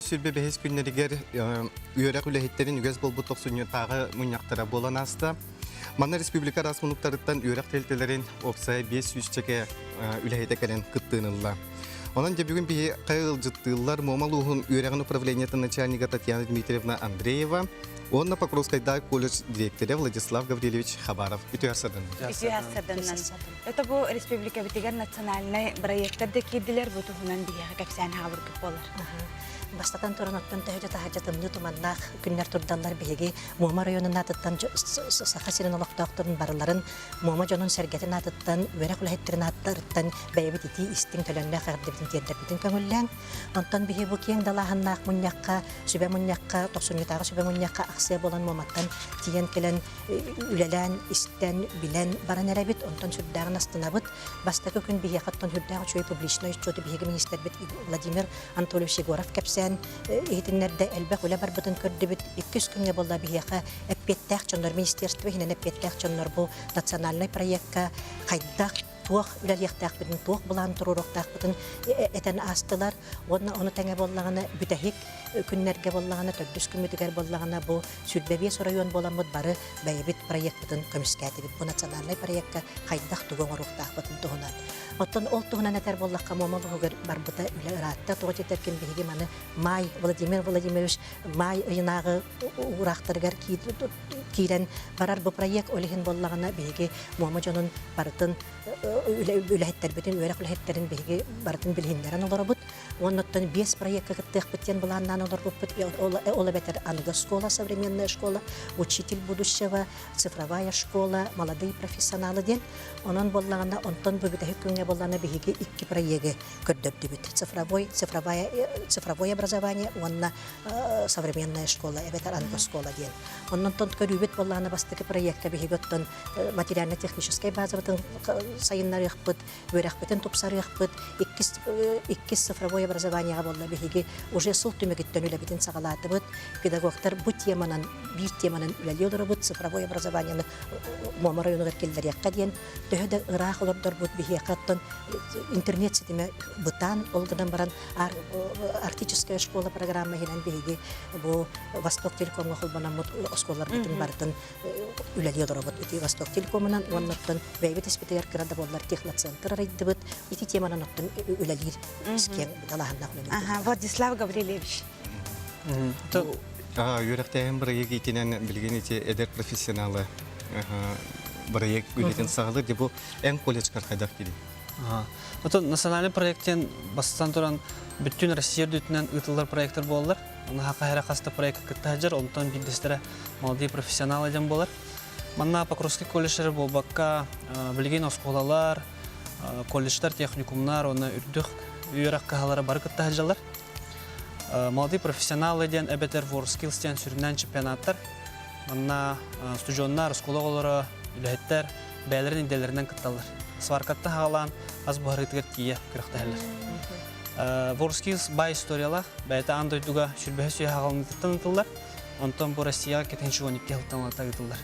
25 күннэригэр үөрэх үлэһиттэрин үгэс буолбут тохсунньутааҕы мунньахтара буолан ааста. Манна республика араас муннуктарыттан үөрэх тэрилтэлэрин уопсайа 500 чэкэ үлэһитэ кэлэн кыттыын ылла. Онон дьэ бүгүн биһи ыалдьыттыыллар Муома улууһун үөрэҕин управлениетын начальнига Татьяна Дмитриевна Андреева уонна Покровскайдаах колледж дириэктэрэ Владислав Гаврильевич Хабаров. Үтүө сарданнан. Үтүө сарданнан. Это бу республикабытыгар национальнай проекттар да киирдилэр, бу туһунан биһиэхэ кэпсээн хаалыргыт буолар. Бастатан туран оттон төһө таһырдьа тымныы туманнаах күннэр турдаллар биһиги Муома районун аатыттан Саха сирин олохтоохторун барыларын Муома дьонун-сэргэтин аатыттан үөрэх үлэһиттэрин ааттарыттан бэйэбит итии истиҥ төлөннөөх эҕэрдэбитин тиэрдэрбитин көҥүллээҥ. Онтон биһи бу киэҥ далааһыннаах мунньахха, сүбэ мунньахха, тохсунньутааҕы сүбэ мунньахха ахсыа буолан Муоматтан тиийэн кэлэн үлэлээн, истэн, билэн баран эрэбит. Онтон сүрдээҕин астынабыт. Бастакы күн биһиэхэ оттон сүрдээх үчүгэй публичнай отчуоту биһиги министрбит Владимир Анатольевич Егоров кэпсээн иһитиннэрдэ, элбэх үлэ барбытын көрдүбүт. Иккис күҥҥэ буолла биһиэхэ эппиэттээх дьоннор, министерство иһинэн эппиэттээх дьоннор бу национальнай проекка хайдах туох үлэлиэхтээхпитин, туох былаан туруоруохтаахпытын этэн аастылар. Уонна ону тэҥэ буоллаҕына бүтэһик күннэргэ буоллаҕына, төрдүс күммүтүгэр буоллаҕына бу 25 оройуон буоламмыт бары бэйэбит проекпытын көмүскээтибит. Бу национальнай проекка хайдах тугу оҥоруохтаахпытын туһунан. Оттон ол туһунан этэр буоллахха, Муома улууһугар барбыта үлэ ыраатта. Тоҕо диэтэркин биһиги маны Маай Владимир Владимирович маай ыйынааҕы уураахтарыгар киирэн барар бу проект ол иһин буоллаҕына биһиги Муома дьонун барытын үлэһиттэрбитин, үөрэх үлэһиттэрин биһиги барытын билиһиннэрэн олоробут. Уонна оттон биэс проекка кыттыахпыт диэн былааннаан олорбуппут. Ол эбэтэр аныгы школа, современная школа, учитель будущего, цифровая школа, молодые профессионалы диэн. Онон буоллаҕына, онтон бу бүтэһик күҥҥэ буоллаҕына биһиги икки проегы көрдөрдүбүт. Цифровой, цифровая, цифровое образование уонна современная школа, эбэтэр аныгы школа диэн. Оннон көрүүбүт буоллаҕына бастакы проекка биһиги оттон материально-техническэй базабытын сайыннарыахпыт, үөрэхпитин тупсарыахпыт. Иккис, иккис цифровой образованиеҕа буолла биһиги уже сыл түмүгүттэн үлэбитин саҕалаатыбыт. Педагогтар бу теманан, биир теманан үлэлии олоробут, цифровой образованиены Муома районугар киллэриэххэ диэн. Төһө да ыраах олордорбут биһиэхэ оттон интернет ситимэ бытаан, ол гынан баран Арктическая школа программа иһинэн биһиги бу Восток телекомҥа холбономмут оскуолаларбытын барытын үлэлии олоробут. Ити Восток телекомунан уонна оттон бэйэбит испитигэр кыра да буоллар техноцентр арыйдыбыт. Ити теманан оттон үлэлиир киэҥ далааһыннаах үлэлиир. Ага, Владислав Гаврильевич. Үөрэхтээһин бырайыак иитинэн билигин ити эдэр профессионалы бырайыак үлэтин саҕалыыр. Бу эн колледжкар хайдах киирий? Отон национальный проекттен бастан туран бүттүн Россия үрдүтүнэн ыытыллар проекттар буолалар. Онно хаһара хаста проект кытта сылдьар, онтон биирдэстэрэ молодые профессионалы диэн буолар. Манна Покровский колледжтары буолбакка, билигин оскуолалар, колледжтар, техникумнар, уонна үрдүк үөрэх кыһалара бары кытта сылдьаллар. Молодые профессионалы диэн эбэтэр WorldSkills диэн сүрүннээн чемпионаттар. Манна студеннар, оскуола оҕолоро, үлэһиттэр бэйэлэрин идэлэринэн кытталлар. Сваркаттан хаалаан ас буһарыытыгар тиийэ күрэхтэһэллэр. WorldSkills баай историялаах, бэйэтэ аан дойдуга сүрбэһэ сүйэ хаҕалыныытыттан ытыллар. Онтон бу Россияҕа 2012 сылтан ылата ыытыллар.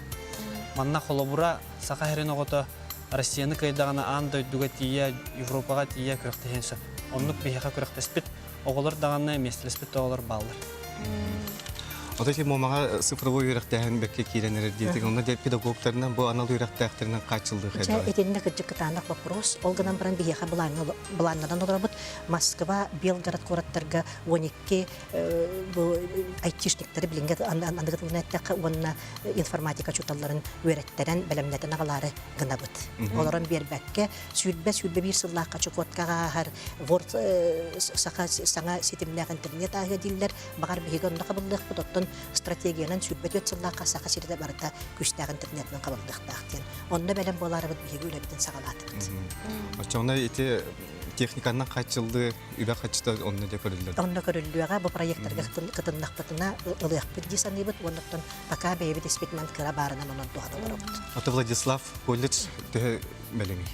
Манна холобура Саха сирин оҕото Россияны кыайдаҕына аан дойдуга тиийэ, Европаҕа тиийэ күрэхтэһиэн сөп. Оннук биһиэхэ күрэхтэспит оҕолор даҕаны миэстэлэспит оҕолор бааллар. Ото ити Муомаҕа цифровой үөрэхтээһин бэркэ киирэн эрэр диэтик, онно дьэ педагогтарынан бу анал үөрэхтээхтэринэн хааччыллыы Дьэ, итиннэ кырдьык кытаанах боппуруос. Ол гынан баран биһиэхэ былааннанан олоробут. Москва, Белгород куораттарга 12 бу айтишниктары билиҥҥи аныгы тылынан эттэххэ уонна информатика учууталларын үөрэттэрэн, бэлэмнэтэн аҕалаары гынабыт. Олорон биэрбэккэ, 20-21 сыллаахха Чукоткаҕа ааһар Word саха саҥа ситимнээх интернет ааһыа дииллэр. Баҕар биһиги онно хабыллыахпыт, оттон стратегиянан 24 сыллаахха Саха сирэ барыта күүстээх интернетинэн хабыллыахтаах диэн. Онно бэлэм буолаарыбыт биһиги үлэбитин саҕалаатыбыт. Оччоҕуна ити техниканан хааччыллыы үбэ хаччыта онно дьэ көрүллэр. Онно көрүллүөҕэ бу проектарга кытыннахпытына ылыахпыт дии саныыбыт уонна оттон пока бэйэбит испитинэн кыра баарынан онон туһана олоробут. Ото Владислав колледж төһө бэлэмий?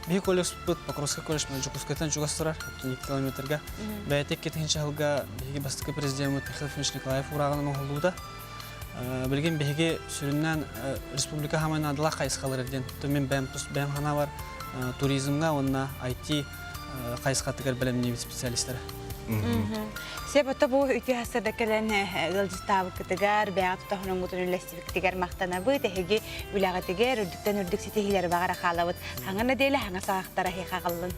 Биһи колледжпыт Покровскай колледж Дьокуускайтан чугас турар, 2 километрга. Бэйэтэ икки сылга биһиги бастакы президеммит Михаил Ефимович Николаев урааҕынан оҥоһуллубута. Билигин биһиги сүрүннээн республика хаамай наадалаах хайысхалары диэн мин бэйэм тус бэйэм санаабар туризмҥа уонна IT хайысхатыгар бэлэмниибит специалистара. Сөп ото бу үтүө хассада кэлэн ыалдьыттаабыккытыгар, бэйэҕит тутаһын үллэстибиккитигэр махтанабыт, эһиги үлэҕитигэр үрдүктэн үрдүк ситиһиилэр баҕара хаалабыт. Хаҥа нэдиэлэ хаҥа саҕахтара эһиэхэ аҕаллын.